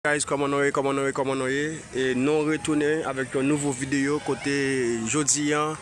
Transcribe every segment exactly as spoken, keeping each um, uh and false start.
Guys, kòman nou ye, kòman nou ye, kòman nou ye? E nou retounen avèk yon nouvo videyo kote jodi an,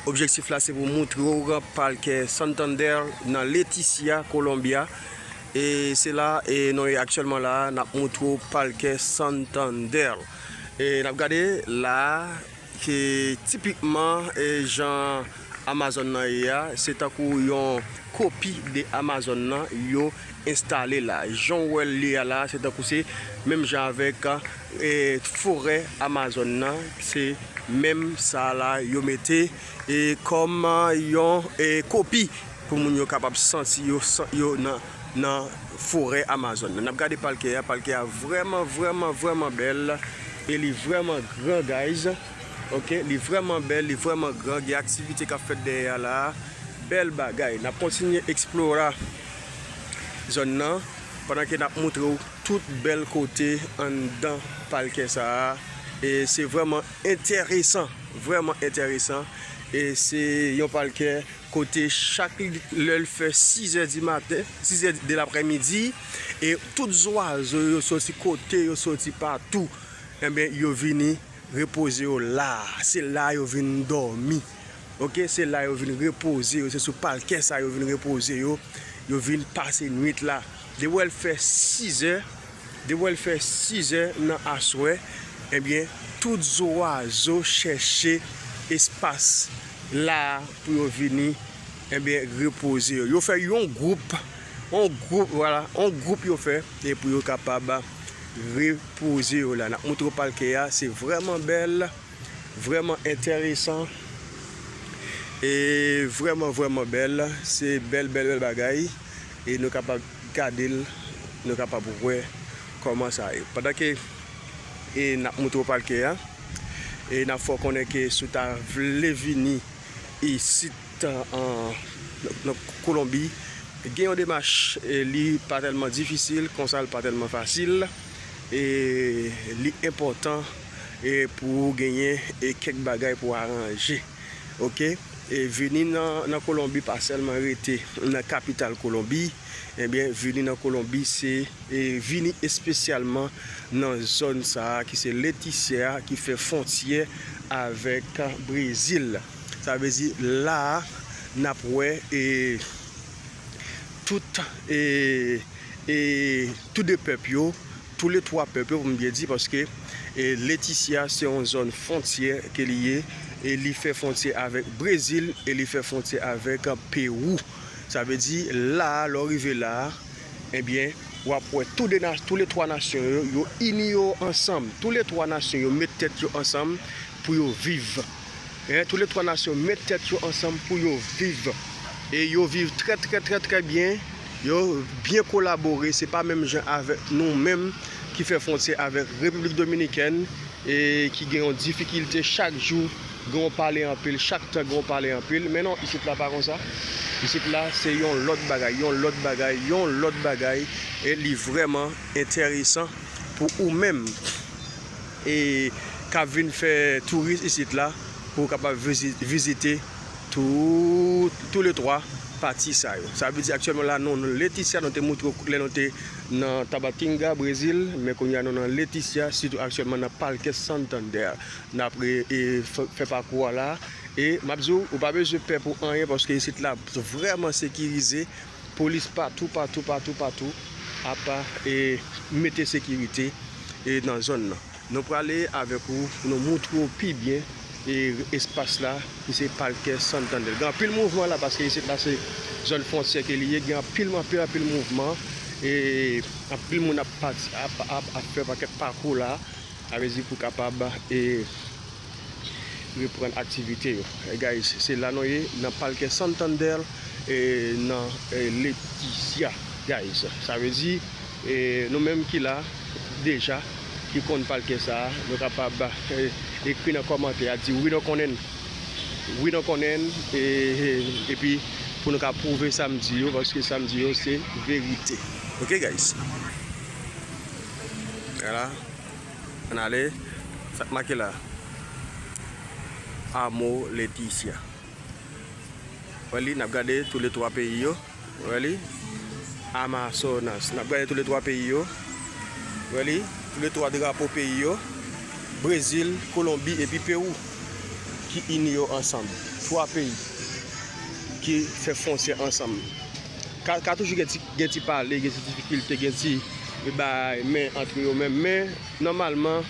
objektif la se pou moutre w palkè Santander nan Leticia, Colombia. E se la, e nou ye aktyèlman la, n ap moutre w palkè Santander. E n ap gade la, ke tipikman, e, jan Amazon nan ye a, se tankou yon kopi de Amazon nan yo enstale la. Jan w wè l ye a la, se tankou se menm jan avèk, e, forè Amazon nan, se menm sa la yo mete, e, kòm, e, yon, e, kopi pou moun yo kapab santi yo, san- yo nan, nan forè Amazon nan. N ap gade palkè a, palkè a vrèman, vrèman, vrèman bèl, e li vrèman gran, guys. Ok, li vrèman bèl, li vrèman gran, gen aktivite k ap fèt dèyè a la. Bèl bagay. N ap kontinye eksplora zòn nan, pandan ke n ap moutre w tout bèl kote anndan palkè sa a. E se vrèman enteresan, vrèman enteresan. E se yon palkè kote chak lè l fè sizè di maten, sizè de laprèmidi, e tout zwazo yo soti kote yo soti patou, enben, yo vini repoze yo la. Se la yo vin dòmi. Ok, se la yo vin repoze yo, se sou palkè sa yo vin repoze yo, yo vin pase nwit la. Depi w wè l fè sizè, depi w wè l fè sizè nan aswè, ebyen, tout zwazo chèche espas la pou yo vini, ebyen, repoze yo. Yo fè yon gwoup, yon gwoup, vwala, yon gwoup yo fè, e pou yo kapab repoze yo la. N ap moutre w palkè a, se vrèman bèl, vrèman enteresan, e vrèman, vrèman bèl. Se bèl, bèl, bèl bagay. E nou kapab gade l, nou kapab wè kòman sa ye. Pandan ke, e, n ap moutre w palkè a, e n ap fè w konnen ke si w ta vle vini isit, an, nan Kolonbi, gen yon demach, e, li pa tèlman difisil, konsa l pa tèlman fasil, e li enpòtan, e pou w genyen, e, kèk bagay pou w aranje. Ok? E vini nan, nan Kolonbi, pa sèlman rete nan kapital Kolonbi, ebyen, vini nan Kolonbi, se, e vini espesyalman nan zòn sa a ki se Leticia, ki fè fwontyè avèk Brezil. Sa vle di, la a, n ap wè, e, tout, e, e, tou de pèp yo, tou le twa pèp yo, pou m byen di, paske, e, Leticia se yon zòn fwontyè ke li ye, e li fè fwontyè avèk Brezil, e li fè fwontyè avèk Pewou. Sa vle di, la a, lè w rive la a, ebyen, w ap wè tou de na-, tou le twa nasyon yo, yo ini yo ansanm. Tou le twa nasyon yo met tèt yo ansanm pou yo viv. En, tou le twa nasyon met tèt yo ansanm pou yo viv. E yo viv trè, trè, trè, trè byen. Yo byen kolabore. Se pa menm jan avèk nou menm ki fè fwontyè avèk Repiblik Dominikèn e ki gen yon difikilte chak jou. Gen yon pale anpil, chak tan gen yon pale anpil. Men non, isit la pa konsa. Isit la, se yon lòt bagay, yon lòt bagay, yon lòt bagay. E li vrèman enteresan pou ou menm, e k ap vin fè touris isit la, pou w kapab vizi-, vizite tou, tou le twa pati sa yo. Sa vle di aktyèlman la, nou nan Leticia, nou te moutre w lè nou te nan Tabatinga, Brezil, men kounye a nou nan Leticia, sitou aktyèlman nan Parque Santander. N ap re-, e, fè, fè pakou a la. E m ap di w, ou pa bezwen pè pou anyen, paske isit la vrèman sekirize. Polis patou, patou, patou, patou ap, e, mete sekirite, e, nan zòn nan. Nou prale avèk ou pou nou moutre w pi byen, e, espas la ki se Parque Santander. Gen anpil mouvman la paske isit la se zòn fwontyè ke li ye. Gen anpil, anpil, anpil mouvman. E anpil moun ap pati, ap, ap, ap fè pakèt pakou la. Sa vle di pou kapab, e, reprann aktivite yo. E, guys, se la nou ye, nan Parque Santander, e, nan, e, Leticia, guys. Sa vle di, e, nou menm ki la deja, ki konn palkè sa a, nou kapab, e, ekri nan kòmantè a, di wi nou konnen l. Wi nou konnen l, e, e, epi pou nou ka pwouve sa m di yo, paske sa m di yo se verite. Ok, guys? Vwala. Ann ale. Sa k make la? Amo Leticia. Wè li, n ap gade tou le twa peyi yo. Wè li? Amazonas. N ap gade tou le twa peyi yo. Wè li, toulètwa drapo peyi yo, Brezil, Kolonbi epi Pewou, ki ini yo ansanm. Twa peyi ki fè fwontyè ansanm. Ka, ka toujou gen ti, gen ti pale, gen ti difikilte, gen ti bay men antre yo menm. Men, nòmalman,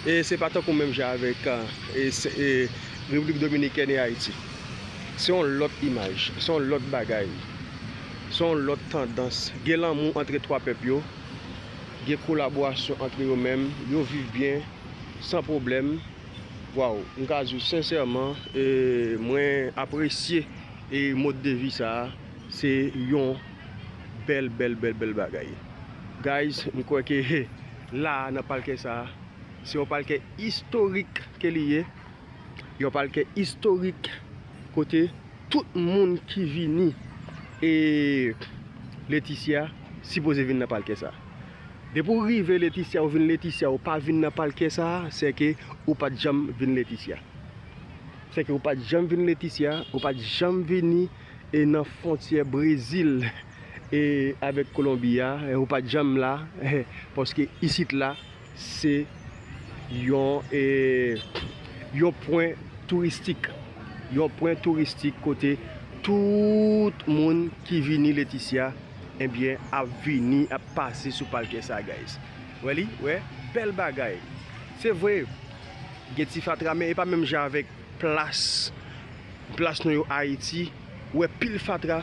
e se pa tankou menm jan avèk, e, se, e, Repiblik Dominikèn e Ayiti. Se yon lòt imaj, se yon lòt bagay, se yon lòt tandans. Gen lanmou antre twa pèp yo, gen kolaborasyon antre yo menm, yo viv byen, san pwoblèm. Waw, m ka di w sensèman, e, mwen apresye, e, mode de vi sa a, se yon bèl, bèl, bèl, bèl bagay. Guys, m kwè ke la a nan palkè sa a, se yon palkè istorik ke li ye. Yon palkè istorik kote tout moun ki vini e Leticia sipoze vin nan palkè sa. Depi w rive Leticia, ou vin Leticia, ou pa vin nan palkè sa, se ke ou pa t janm vin Leticia. Se ke ou pa t janm vin Leticia, ou pa t janm vini e nan fwontyè Brezil e avèk Kolonbi a, e ou pa t janm la, paske isit la, se yon, e, yon pwen touristik. Yon pwen touristik kote tout moun ki vini Leticia, ebyen, ap vini, ap pase sou palkè sa, guys. Wè li, wè, bèl bagay. Se vre, gen ti fatra, men e pa menm jan avèk plas, plas nou yo Ayiti, ou wè pil fatra,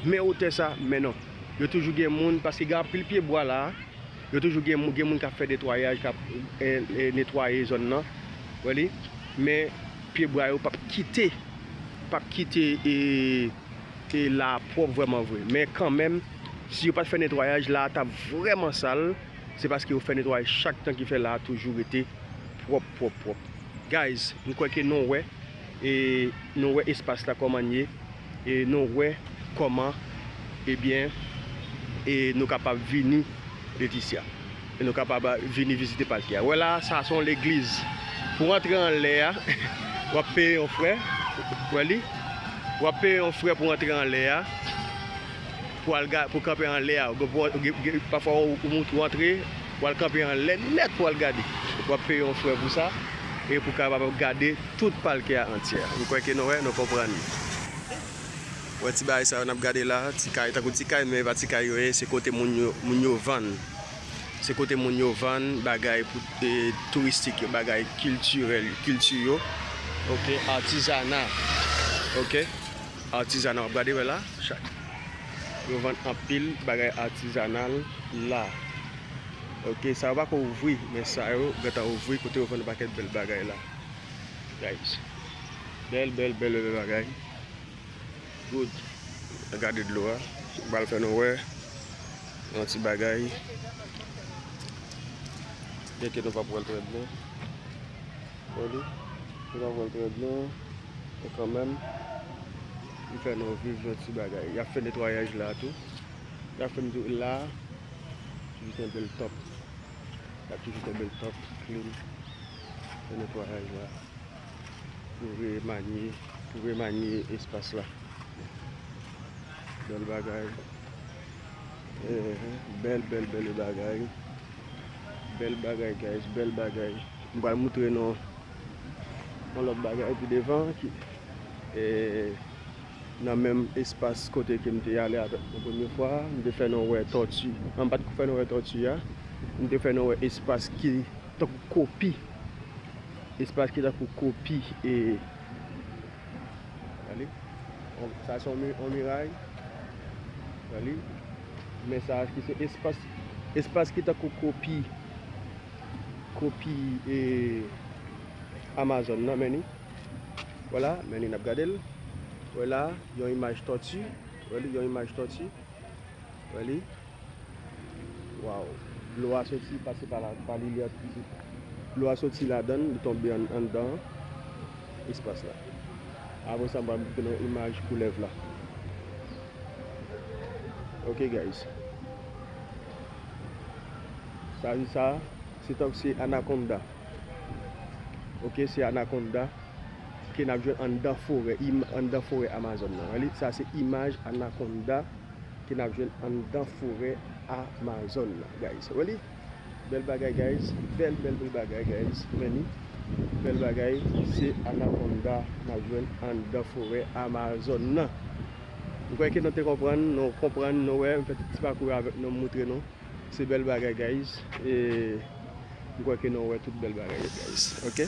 men wotè sa, men non. Yo toujou gen moun, paske gen anpil pye bwa la, yo toujou gen, moun- gen moun k ap fè netwayaj, k ap, e, e, netwaye zòn nan, wè li, men pye bwa yo p ap kite, p ap kite, e, e la pwòp vrèman vre. Men kanmenm, si yo pa t fè netwayaj, la t ap vrèman sal, se paske yo fè netwayaj chak tan ki fè la toujou rete pwòp, pwòp, pwòp. Guys, m kwè ke nou wè, e nou wè espas la kòman l ye, e nou wè kòman, ebyen, e nou kapab vini Leticia. E nou kapab vini vizite palkè a. Wè la, sa se yon legliz. Pou w antre anlè a, w ap peye yon frè. Wè li? W ap peye yon frè pou w antre anlè a. Pou al ga- pou kanpe anlè a. Ou gen- pou- ou gen- gen- pafwa ou, ou, ou antre, w al kanpe anlè nèt pou w al gade. W ap peye yon frè pou sa, e pou w kapab gade tout palkè a antyè. M kwè ke nou wè, nou konprann. Wè ti bagay sa yo n ap gade la, ti kay, tankou ti kay, men e pa ti kay yo ye, se kote moun yo, moun yo vann. Se kote moun yo vann bagay pou, e, touristik yo, bagay kiltirèl, kilti yo. Oke, atizana. Oke, atizana, w ap gade, wè la, chak. Yo vann anpil bagay atizanal la. Oke, sa yo pako ouvri, men sa yo gentan ouvri, kote yo vann yon pakèt bèl bagay la. Guys. Bèl, bèl, bèl, bèl bagay. Good. Gade dlo a. M pral fè nou wè yon ti bagay. Byenke nou p ap wè l trè byen. Wè li? Nou p ap wè l trè byen. Men kanmenm, m fè nou viv yon ti bagay. Y ap fè netwayaj la tou. Y ap fè netwayaj la. Toujou kenbe l top. Y ap toujou kenbe l top, clean. Fè netwayaj la. Pou remanye, pou remanye espas la. Bèl bagay. Eh, bèl, bèl, bèl bagay. Bèl bagay, guys, bèl bagay. M pral moutre nou yon lòt bagay pi devan ki, eh, nan menm espas kote ke m te ale avèk nou premye fwa. M te fè nou wè tòti. An, m pa t fè nou wè tòti a. M te fè nou wè espas ki tankou kopi. Espas ki tankou kopi, e, gade, on- sa se yon mi- yon miray. Gade, men sa ki se espas, espas ki tankou kopi, kopi, e, Amazon nan, men ni. Vwala, men ni n ap gade l. Vwala, yon imaj tòti. Wè li, yon imaj tòti. Wè li. Waw. Dlo a soti pase pa la, pa li, li ap isit. Dlo a soti ladan l, li tonbe an- anndan espas la. Apre sa, m pral montre nou imaj koulèv la. Ok, guys. Sa, sa, se tankou se anakonda. Ok, se anakonda ke n ap jwenn anndan forè, im- anndan forè Amazon nan. Wè li, sa se imaj anakonda ke n ap jwenn anndan forè Amazon nan, guys. Wè li? Bèl bagay, guys. Bèl, bèl, bèl bagay, guys. Men li, bèl bagay, se anakonda n ap jwenn anndan forè Amazon nan. M kwè ke nou te konprann, nou konprann, nou wè, m fè tout ti pakou avèk nou, m moutre nou. Se bèl bagay, guys. E m kwè ke nou wè tout bèl bagay yo, guys. Ok?